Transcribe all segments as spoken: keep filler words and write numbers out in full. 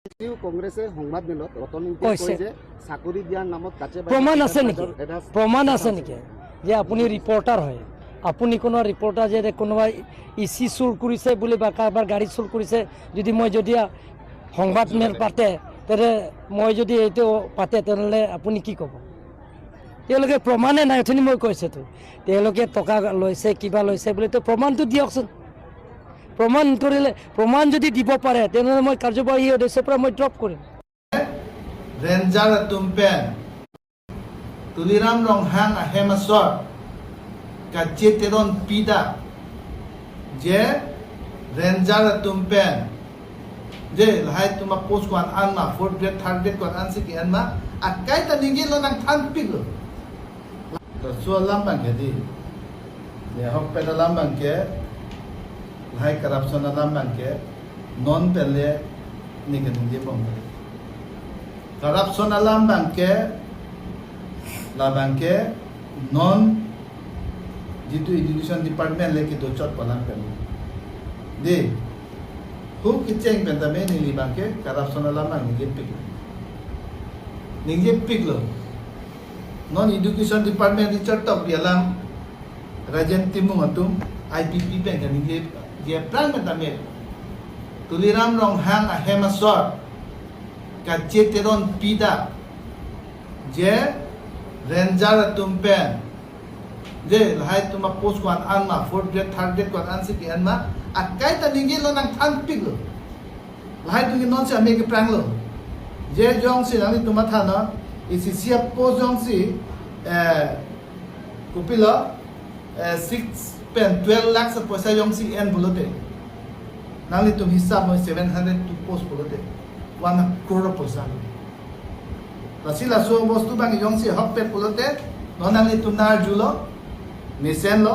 আজিও কংগ্ৰেছে সংবাদ মেলত ৰতন ইংতিয়ে কৈছে। কয় যে চাকৰি দিয়াৰ নামত কাটে বাটে প্ৰমাণ আছে নেকি? এডভান্স প্ৰমাণ আছে আছে। নেকি যে আপুনি ৰিপৰ্টাৰ হয়? আপুনি কোনোবা ৰিপৰ্টাৰ যে কোনোবা ই চি চুৰ কৰিছে বুলি বা কাৰোবাৰ গাড়ী চুৰ কৰিছে, যদি মই যদি সংবাদ মেল পাতে, তেনে মই যদি এইটো পাতে, তেনেহ'লে আপুনি কি ক'ব? তেওঁলোকে প্ৰমাণে নাই, অথনি মই কৈছোঁতো। তেওঁলোকে টকা লৈছে, কিবা লৈছে বুলিতো প্ৰমাণটো দিয়কচোন। প্ৰমাণ কৰিলে, প্ৰমাণ যদি দিব পাৰে, তেনেহ'লে মই কাৰ্যবাহী সদস্যৰ পৰা মই ড্ৰপ কৰিম। Ranger atum pen, Tuliram Ronghang ahem asor kacheteron pida, je Ranger atum pen, je lahai atum a post ko-an an ma, fourth grade, third grade ko-an an si ke-en ma, akai ta ningje lo, nangthan piklo. Laso alam abang ke di, ne ahokpet alam abang ke, lahai corruption alam abang ke, non pen le ne ke ningjebom. Corruption alam abang ke, labang ke non jitu education department le kedo chot pu alam pen. Di, hu kecheng pen tame neli abang ke corruption alam abang ningjepik. Ningjepiklo. Non education department Richard Tokbi alam, Rajen Timung atum, I P P pen kaningje, je aphrang pen tame, Tuliram Ronghang ahem asor kacheteron pida, je Ranger atum pen, je lahai atum a post ko-an an ma, fourth grade, third grade ko-an an si ke-en ma, akai ta ningje lo, nangthan piklo. Lahai atum ke non si ame ke pranglo. Je jongsi nanglitum matha non, isi isi a post jongsi, eh, kopilo, eh, six pen twelve lakhs a poisa jongsi en pulote, nanglitum hisap mo, seven hundred two post pulote, one crore poisa. Lasi laso bostu abang jongsi ahokpet pulote, non nanglitum narjulo, mesenlo,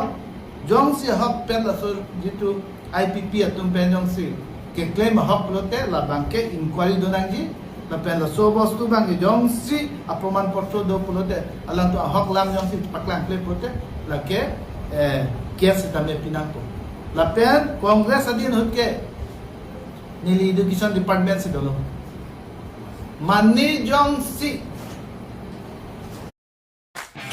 jongsi ahokpet laso jitu I P P atum pen jongsi keklem ahok pulote, labang ke inquiry do nangji. Lapen laso bostu abang jongsi aproman potro do pulote, alangtum ahok alam jongsi paklangkle pulote, lake, eh, case sitame pinangpo. Lapen Congress adin ahut ke neli education department si dolo. Mane jongsi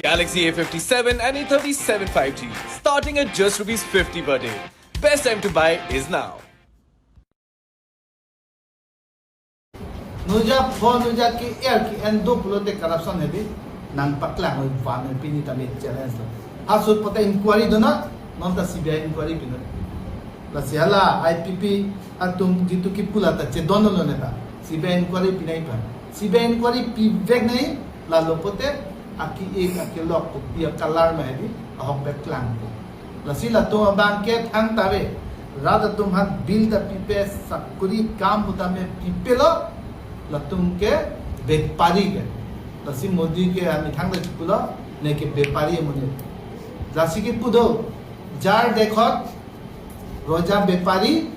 Galaxy A fifty-seven and A thirty-seven five G, starting at just rupees fifty per day. Best time to buy is now. Nuja pho nuja ke-er ke-en do pulote corruption hedi, nangpaklang oi van pini tame challenge lo. Ahut pote inquiry do na, non ta C B I inquiry pino. Lasi hala I P P atum jitu kipu la ta chedon lo ne ta, C B I inquiry pinai pa. C B I inquiry pivek nai, lalo pote aki-ik aki-lok kopi a-color ma hedi, ahokpet klangpo. Lasi latum abang ke thangta ave, rat atum aphan bill ta pipe, sakuri kam pu tame pipelo, latum ke bepari ke. Lasi Modi ke amethang le pulo, ne ke bepari amonit. Lasi kipu do, jar dekhot, roja bepari,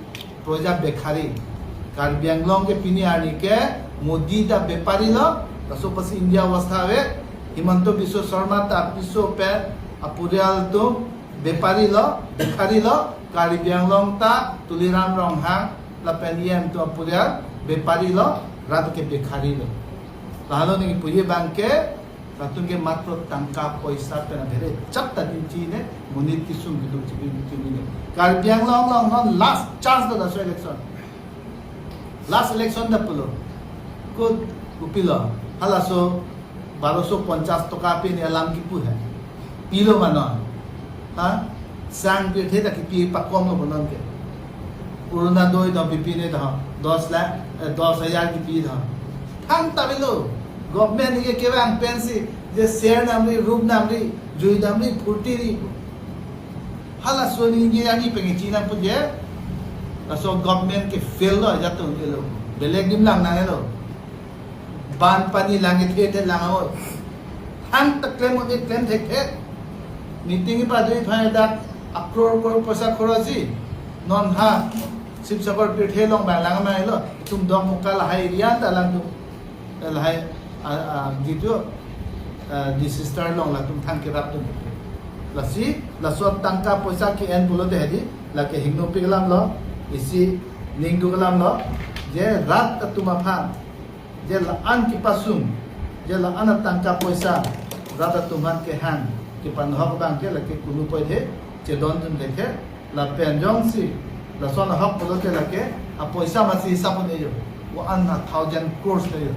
proja bekhari. Karbi Anglong ke pini arni ke Modi ta bepari lo, laso apotsi India obostha ave, Himanta Biswa Sarma ta piso pen aporial atum bepari lo, bekhari lo, Karbi Anglong ta Tuliram Ronghang lapen E M atum aporial bepari lo, rat ke bekhari lo. Lahelo neli puji abang ke, latum ke matro tangka poisa pen abhere chapta din chine, monit kesung keduk chibin chine. Karbi Anglong along non last chance do laso election. Last election ta pulo. Ko kopilo? Halaso baroso ponchas toka pini alam kipu he. Pilo ma non? Ha? Sang pirthe ta kipi pakom lo ma non ke. Orunodoi ta pipi ne ta, dos lakh, eh, dos hajar kipi ta. Thangta avelo. Government ke kevang pensi, je ser namri, rup namri, jui namri, phurti ri. Halaso ningje ani pengen chinam pu je. Laso government ke fail lo, jatu avelo. Belek adim lang nanglo. Banpani lang kethe the lang oi. Hang ta klem oi, klem thekthe. Meeting pado-i phai dak akror kror poisa khorochi. Non ha Sibsagar pirthe along ba lang ma lo. Itum Dokmoka lahai area ta alangtum, lahai, a, a, jitu, a, disaster along latum thang kerap atum. Lasi, laso tangka poisa ke-en pulote hedi, lake hingnopik alam lo, isi ningduk alam lo, Je rat atum aphan, je la-an kepasung, je la-an atangka poisa rat atum aphan kehang, kepanohok abang ke lake kunu poithe chedondun thekhe, lapen jongsi lason ahok pulote lake apoisa masi hisap un-ejo, one thousand crores le jo.